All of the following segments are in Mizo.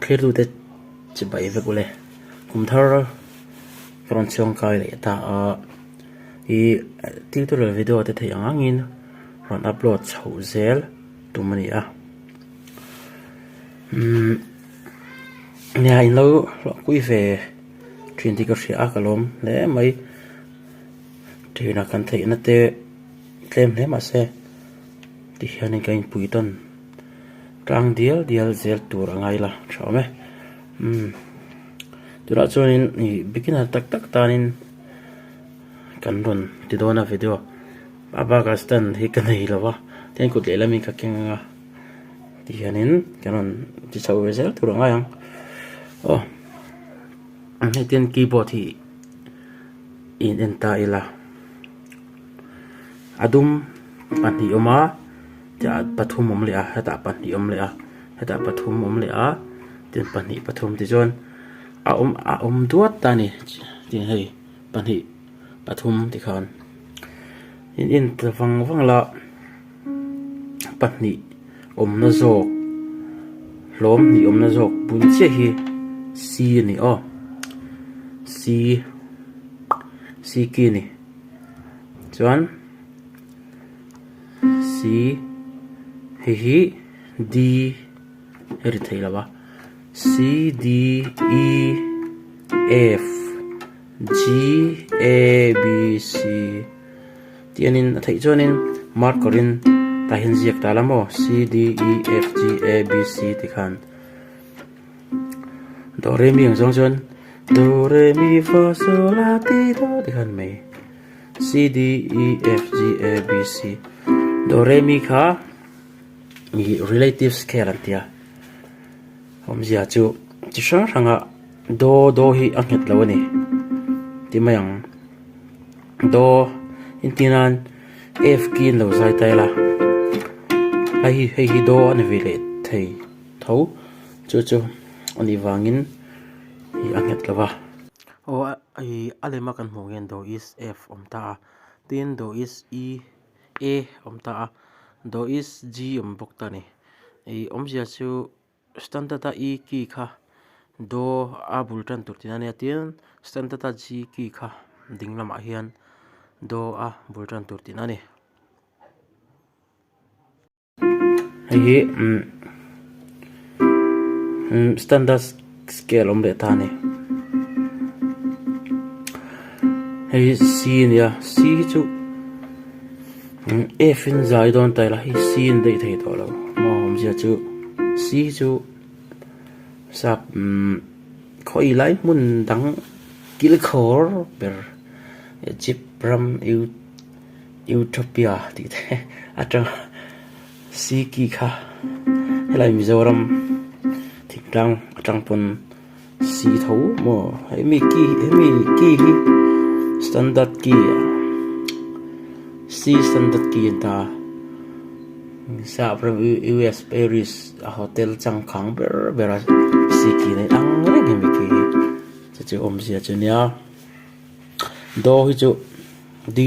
Thlirtute chibai vek ule. Kum thar ka rawn chhuang kai leh ta a, ih tutorial video te theih ang angin rawn upload chhoh zel tum a ni a. Umm nia in lo hlawhpui ve thin tih ka hria a ka lawm hle mai. Ṭhina kan theihna te tlem hle mah se tihianin ka inpui tawn tlang dial dial zel tur a ngai la tha awm e umm tunah chuanin ih beginner tak tak tanin kan rawn ti dawn a video a bakah stand hi ka nei lo va tin kut lehlamin ka keng ang a tihianin kan rawn ti chho ve zel tur a ngai ang aw hei tin keyboard hi. In en ta ila a dum pahnih awm a pathum awm leh a hetah pahnih awm leh a hetah pathum awm leh a tin pahnih pathum tichuan a awm a awm duat ta a ni tin hei pahnih pathum tikhan in en ta vang vang la pahnih awmna zawk hlawm hnih awmna zawk bul chiah hi c a ni aw c c key a ni chuan c hei hi d a ri thei lo va c d e f g a b c. Tianin a theih chuanin marker in tah hian ziak ta la maw C D E F G A B C ti khan do re mi ang zawng chuan do re mi fa sol la ti do ti khan mai C D E F G A B C do re mi kha ih relative scale an tia awmzia chu chi hrang hranga do do hi a nghet lo a ni ti mai ang. Do entir nan F key an lo zai ta ila hei hi hei hi do a ni ve leh thei tho chu chu a nih vangin ih a nghet lo va. Aw ih a lema kan hmuh hian do is F awm ta a tin do is E A awm ta a do is G awm bawk ta a ni ih awmzia chu. Standard a E key kha do a bul tan tur tihna a nia tin standard a G key kha ding lamah hian do a bul tan tur tihna a ni. Hei hi umm umm standard scale awm leh ta a ni. Hei hi C a ni a C hi chu F in zai dawn ta ila hei C an daih thei tawh lo maw awmzia chu C hi chu sap umm khawi lai hmun dang kil khawr ber Egypt ram Utopia tih te atanga C key kha helai Mizoram thingtlang atang pawn C tho maw hemi key hemi key hi standard key C standard key an ta a sap ram U_S Paris a hotel changkang ber ber a C key nei ang reng hemi key hi chu chu awmzia chu nia do hi chu D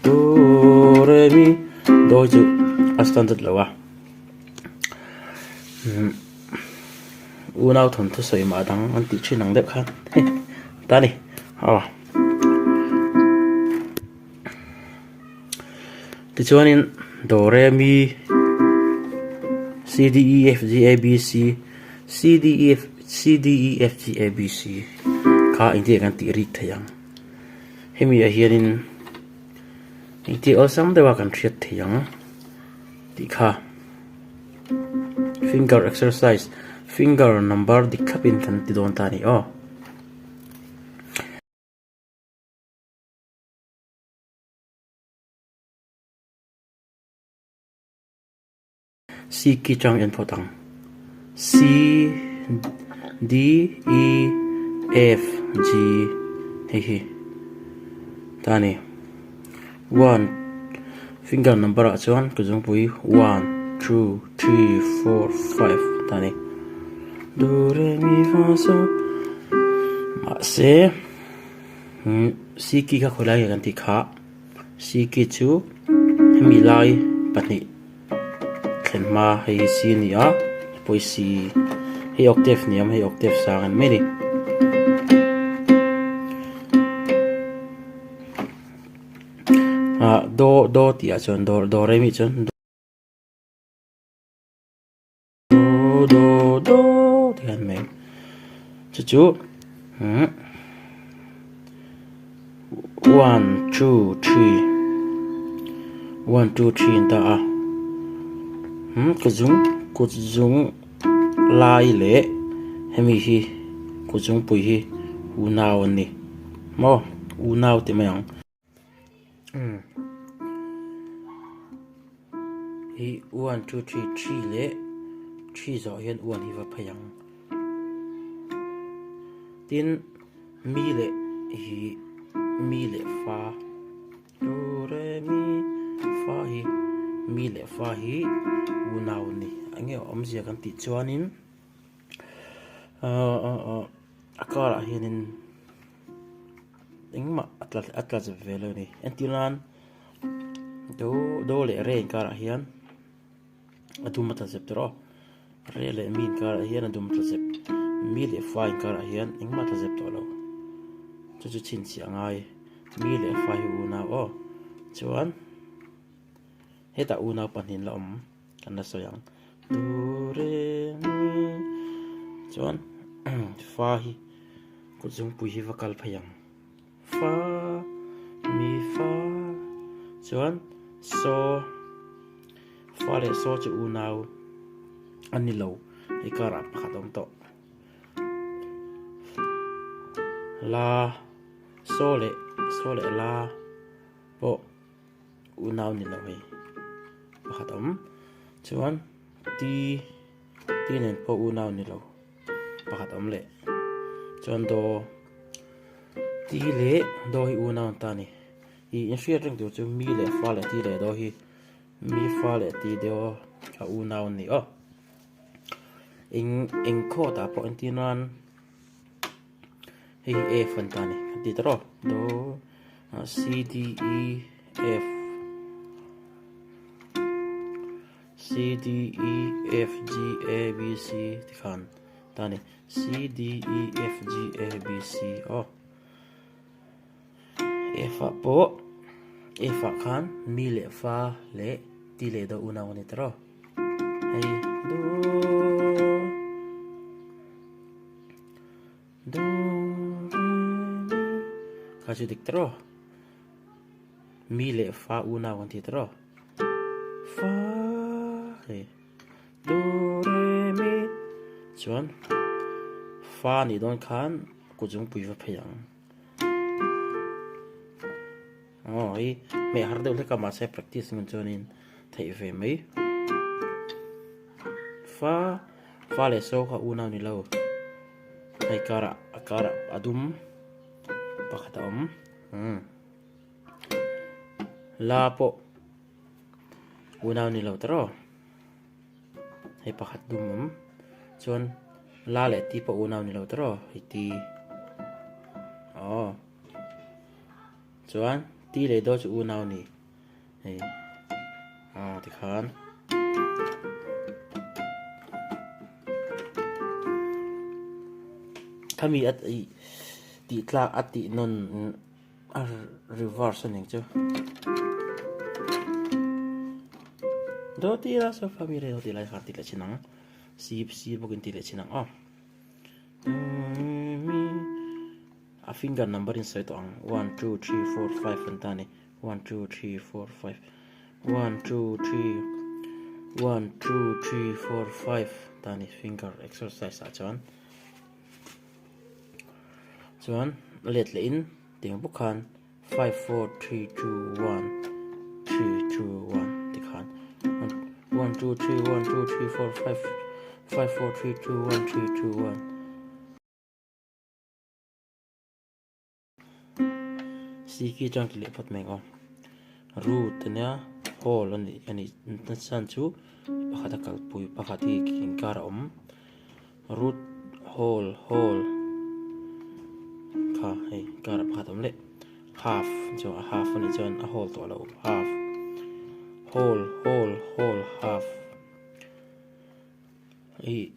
do re mi do hi chu a standard lo a. Unau thawnthu sawi mah dang an tih thin ang deuh khan ta ni aw tichuanin do re mi C D E F G A B C C D E F C D E F G A B C kha engtin nge kan tih rik thei ang hemi ah hianin engtin awlsam deuha kan hriat thei ang tih kha. Finger exercise finger number dik thlap in kan ti dawn ta a ni aw. C ki chang en phawt ang C D E F G hei hi ta a ni. One finger number ah chuan ka zungpui one two three four five ta ni do re mi fa so mahse umm c key kha khawi lai nge kan tih kha c key chu hemi lai pahnih thlen hma hei hi c a ni a pawisa. Hei octave hniam, hei octave sang an mai a ni. Ah do do tih ah chuan do do re mi chuan do do do tih an mai. Chu chu umm one two three one two three an ta a umm kut zung kut zung lai leh hemi hi kut zungpui hi unau an ni maw unau ti mai ang. Hi one two three three leh three zawh hian one hi va phei ang tin mi leh hi mi leh fa do re mi fa hi mi leh fa hi unau a ni eng nge awmzia kan tih chuanin ahh ahh a karah hianin. Engmah a tla a tla zep ve lo a ni entir nan do do leh re inkarah hian a dum a tla zep tawh a re leh mi inkarah hian a dum a tla zep mi leh fa inkarah hian engmah a tla zep tawh lo chu chu chhinchhiah a ngai mi leh fa hi unau aw chuan hetah unau pahnih an la awm kan la sawi ang do re mi chuan fa hi. Kut zungpui hi va kal phei ang. Fa, mi fa, chuan saw, fa leh saw chu unau a ni lo, hei karah pakhat a awm tawh. La, saw leh saw leh la pawh unau ni lo hei pakhat a awm. Chuan ti, ti nen pawh unau ni lo. Pakhat awm leh chuan do ti leh do hi unau an ta a ni ih in hriat reng tur chu mi leh fa leh ti leh do hi mi fa leh ti deuh a unau an ni aw eng eng khawt ah pawh entir nan hei hi f an ta a ni kan ti ta rawh do c d e f. C D E F G A B C ti khan ta ni C D E F G A B C aw F ah pawh F ah khan mi leh fa leh ti leh do unau a ni tawh hei do do re mi kha chu dik tawh Mi leh fa unau an ti ta rawh. Fa hei do re mi chuan fa nih dawn khan kut zungpui va phei ang. Aw hei hmeh har deuh hlek a mahse practice ngun chuanin theih ve mai. Fa fa leh saw kha unau ni lo. Hei karah a karah a dum pakhat a awm. Umm. La pawh unau ni lo ta rawh hei pakhat dum awm chuan la leh ti pawh unau ni lo ta rawh hei ti aw chuan ti leh daw chu unau ni hei aw tikhan. Khami a tih tlak a tih nawn. A reverse a ning chu. Do ti la so fa mi re do ti lai khan ti leh chin ang. C C bawkin ti leh chin ang aw. Mi a finger number in sawi tawh ang. 1 2 3 4 5 an ta ni. 1 2 3 4 5 1 2 3 1 2 3 4 5 ta ni finger exercise ah chuan. Chuan let leh in tiang bawk khan five four three two one three two one ti khan one two three one two three four five five four three two one three two one. Siki atang ti leh phawt mai ang aw root ania hall a nih a nih na chhan chu pakhat a kalpui pakhat hi inkar a awm root hall hall kha hei kar ah pakhat a awm leh half chuan a half a nih chuan a hall tawh lo half hall hall hall half ih.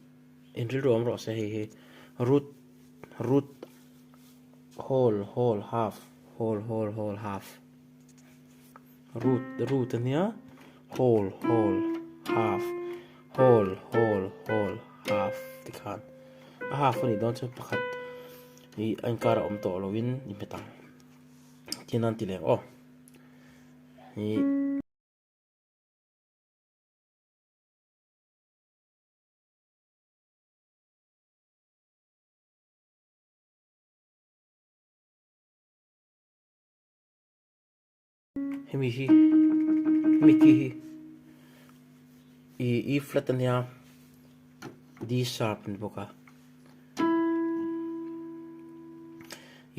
Inrilru awm rawh se hei hi root root whole whole half whole whole whole half root root ania whole whole half whole whole whole half tikhan a half anih dawn chuan pakhat ih a inkar a awm tawh loin i hmet ang tin an ti leh aw ih. Hemi hi hemi ki hi ih E flat ania D sharp a ni bawk a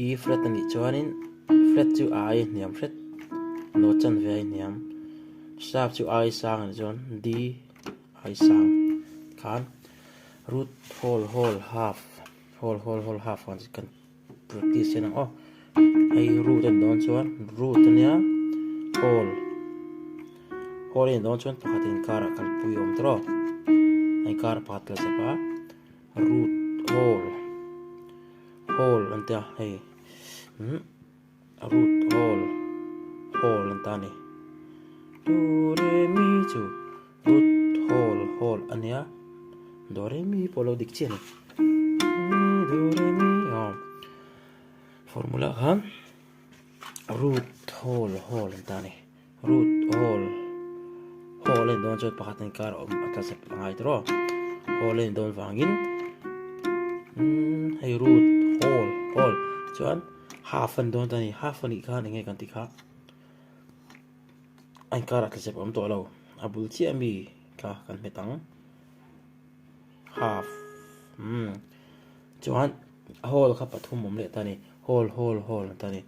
E flat anih chuanin flat chu a ai hniam hret note chanve a hniam sharp chu a ai sang anih chuan D ai sang khan root whole whole half whole whole whole half kan practice hian ang aw hei root a ni dawn chuan root ania whole whole a ni dawn chuan pakhat inkarah kalpui a awm tawh a inkarah pakhat kal chep a root whole whole an tia hei umm root whole whole an ta a ni do re mi chu. Root whole whole a nia do re mi pawh lo dik chiah a ni do re mi aw formula khan root whole whole an ta a ni root whole whole a ni dawn chuan pakhat inkar a awm a tla zep a ngai tawh a whole a ni dawn vangin hei root whole whole chuan half a ni dawn ta a ni half a nih khan eng nge kan tih kha. A inkarah thlazep a awm tawh lo a bul chiah ami kha kan hmet ang half umm chuan hall kha pathum awm leh ta a ni hall hall hall an ta a ni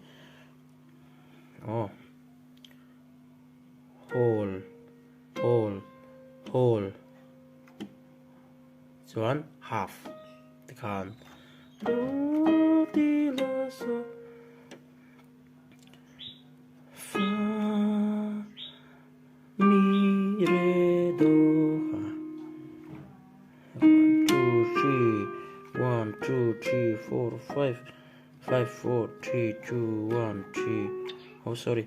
aw hall hall hall chuan half tikhan. Fa mi re do ha one two three one two three four five five four three two one three oh sorry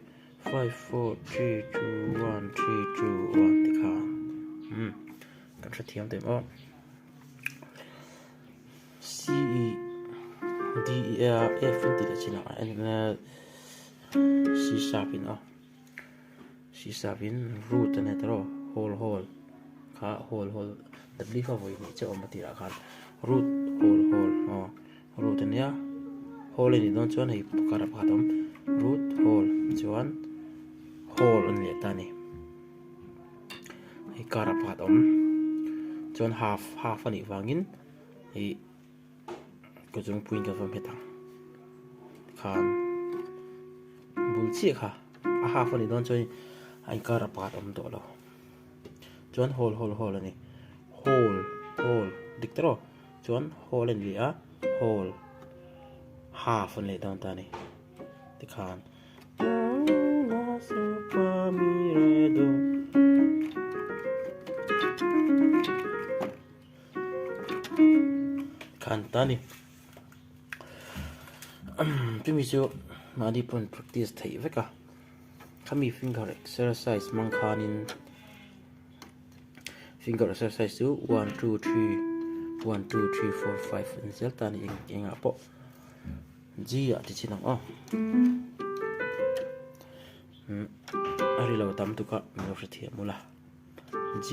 five four three two one three two one ti kha um kan hrethiam teh maw. C E D E A F an tih leh chin ah C sharp in aw C sharp in root a ni tawh whole whole kha whole whole W kha vawi hnih chiah a awm a tirah khan root whole whole aw root a nia whole a nih dawn chuan hei pakhat a pakhat a awm root whole chuan whole a ni leh ta a ni. Hei car ah pakhat a awm chuan half half a nih vangin ih ka zungpuiin ka va hmet ang khan bul chiah kha a half a nih dawn chuan a inkar ah pakhat a awm tawh lo chuan hall hall hall a ni hall hall dik tawh aw chuan hall a ni leh a hall half a ni leh dawn ta a ni tikhan. Khan ta ni chumi chu mahni pawn practice theih vek a khami finger exercise hmang khanin finger exercise chu one two three one two three four five an zel ta ni eng engah pawh. G ah ti chin ang aw umm a ri lo tam tuk a min lo hrethiam ula G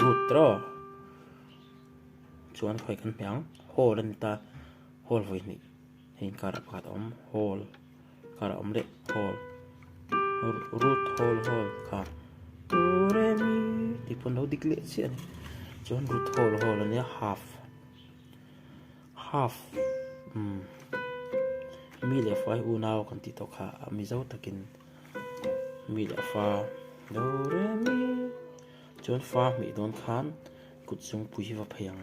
root tawh chuan khawi kan hmeh ang hall a ni ta hall vawi hnih hei inkar ah pakhat a awm hall kar a awm leh hall root hall hall kha do re mi tih pawn lo dik leh chiah a ni chuan root hall hall a nia half. Half umm mi leh fai unau kan tih tawh kha a mizo takin mi leh fa do re mi chuan fa hmih dawn khan kut zungpui hi va phei ang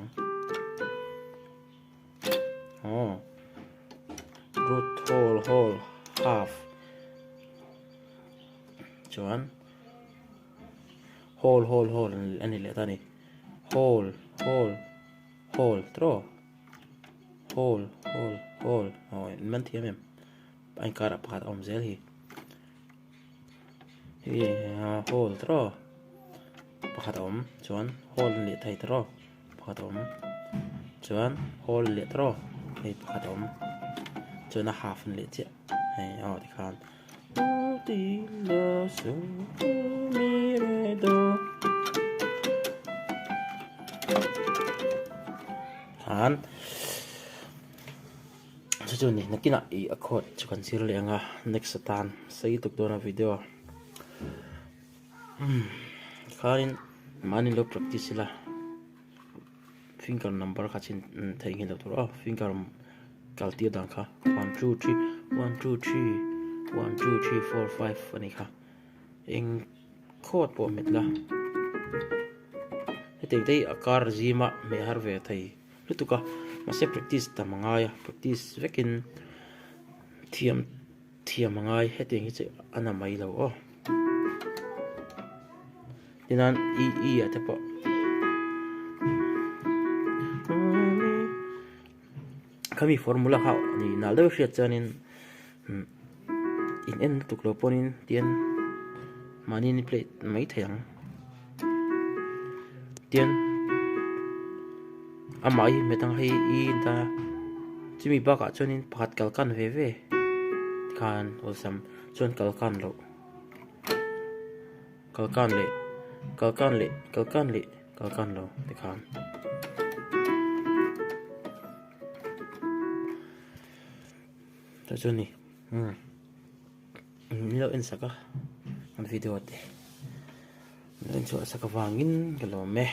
aw root whole whole half chuan whole whole whole a ni leh ta a ni whole. Hold hold tawh hold hold hold aw in man thiam em a inkarah pakhat a awm zel hi hei hold tawh pakhat a awm chuan hold leh thei tawh pakhat a awm chuan hold leh tawh hei pakhat a awm chuan a half leh chiah hei aw tikhan. Khan chu chu ni nakinah ih a chord chu kan zir leh ang a next atan sei tuk dawn a video umm khanin mahni lo practice ila finger number kha chin theihnghilh loh tur aw finger kal tir dan kha one two three one two three one two three four five a ni kha eng khawt pawh hmet la hetiang te hi a kar zima hmeh har ve thei lutuk a mahse practice tam a ngai a practice vekin thiam thiam a ngai hetiang hi chu a na mai lo aw. Tinan e e ah te pawh khami formula kha ni nal deuh hriat chuanin in en lutuk lo pawhin tian mahni in play mai thei ang tian amah hi hmet ang hei e ta chumi bakah chuanin pakhat kal kan ve ve tikhan awlsam chuan kal kan loh. Kalkan leh kalkan leh kalkan leh kalkan lo tikhan chu chu ni umm min lo en sak a an video te min lo en chhuah sak avangin ka lawm e.